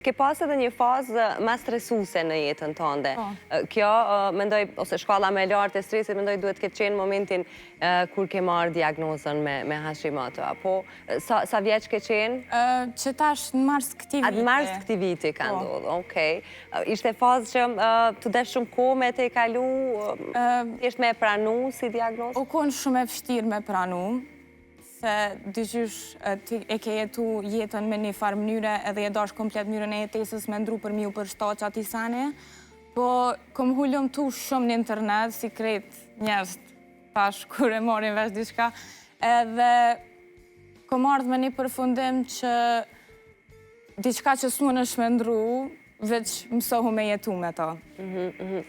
Ke pas edhe një fazë ma stresuse në jetën tënde. Po. Kjo, mendoj, ose shkalla më e lartë e stresit, mendoj duhet të ketë qenë momentin kur ke marrë diagnozën me, me Hashimoto. Apo, sa, sa vjeç ke qenë? Që tash në mars këti viti. Atë mars këti viti ka Po. ndodhë, okej. Ishte fazë që të desh shumë kohë me te kalu, thjesht me e pranu si diagnozë? U konë shumë e vështirë me pranu, se dyqysh ti e ke jetu jetën me një farë mënyre edhe je dash komplet mënyrën e jetesës me ndru për mi u përshtat që ati sani, po kom hulumtu shumë në internet, si krejt njerëz tash kur e marrin vesh diçka, edhe kom ardhë me një përfundim që diçka që s'mun është me ndru, veç mësohu me jetu me to.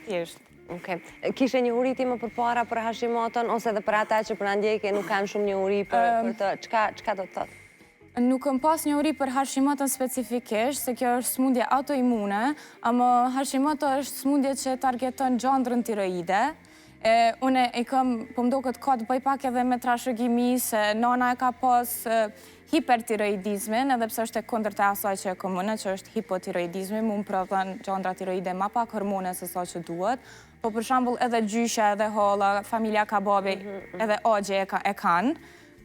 Thjesht. Okej. Kishe njohuri ti më përpara për Hashimoton, ose edhe për ata që për na ndjekin nuk kanë shumë njohuri për, për të, çka, çka do të thotë? Nuk kam pas njohuri për Hashimoton specifikisht, se kjo është smundje autoimune, ama Hashimoto është smundje që targeton gjandrën tiroide. E, une i kam, po më duket ka të bëj pak edhe me trashëgimi, se nana e ka pas e, hipertiroidizmin, edhe pse është e kundërt e asaj që e kam une, që është hipotiroidizmi, mu më prodhon gjandra tiroide ma pak hormone se sa që duhet. Po për shembull edhe gjysha, edhe holla, familja ka babi, edhe axhe e, ka, e kanë.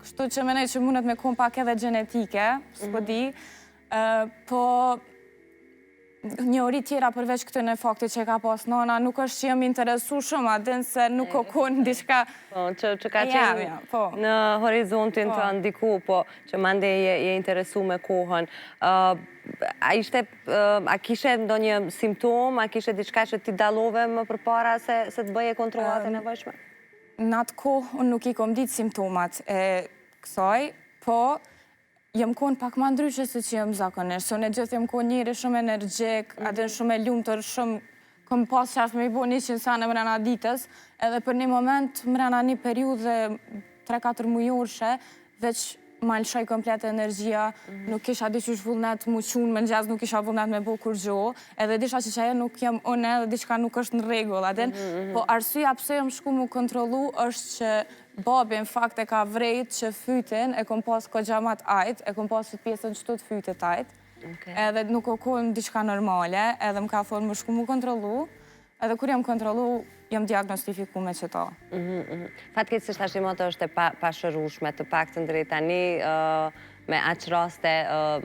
Kështu që mendoj që mundet me kon pak edhe gjenetike, s'po di. Ë, po njohuri tjera përveç këtyre faktit që e ka pas nana, nuk është që jam interesu shumë, a din se nuk o kon diçka Po, që, që ka Ja, qenë ja, po. në horizontin Po. të ndiku, po që mande je, je interesu me kohën. Ë, a ishte, ë, a kishe ndonjë simptom, a kishe diçka që ti dallove më përpara se, se të bëje kontrollat e nevojshme? Në atë kohë, unë nuk i kom ditë simptomat e kësaj, po jam konë pak ma ndryshe se që jam zakonisht. Se unë e gjithë jam konë njeri shumë energjik, mm -hmm. shumë e lumtur, shumë kom pas qef me i bo 100 sene mrena ditës, edhe për një moment, mrena një periudhe 3-4 mujorshe, veç ma lëshoj komplet energjia, nuk kisha diqysh vullnet mu qu n'mëngjes, nuk kisha vullnet me bo kurgjo, edhe disha që qajo nuk jam une edhe diçka nuk është në rregull, a din? Po arsyeja pse jam shku mu kontrollu është që babi në fakt e ka vrejt që fytin e kom pas kogja ma t'ajt, e kom pas qëtë pjesën qëtu të fytit ajt, edhe nuk o konë diçka normale, edhe më ka thonë më shku mu kontrollu, edhe kur jam kontrollu, jam diagnostifiku me qëto. Fatkeqësisht Hashimoto është e pa, pashërueshme, të paktën deri tani ë, me aq raste ë,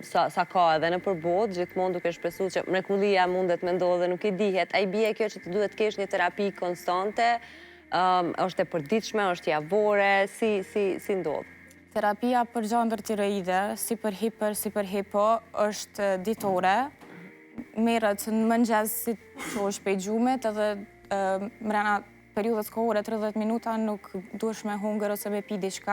sa, sa ka edhe në përbotë, gjithmonë duke shpresu që mrekullia mundet me ndodhë dhe nuk i dihet. A i bie kjo që të duhet kesh një terapi konstante, ë, është e përditshme, është javore, si, si, si ndodh? Terapia për gjandër tiroide, si për hiper, si për hipo, është ditore. Merret në mëngjes si çohesh prej gjumit edhe e, mrena periudhës kohore 30 minuta nuk duhesh me hungër ose me pi diçka.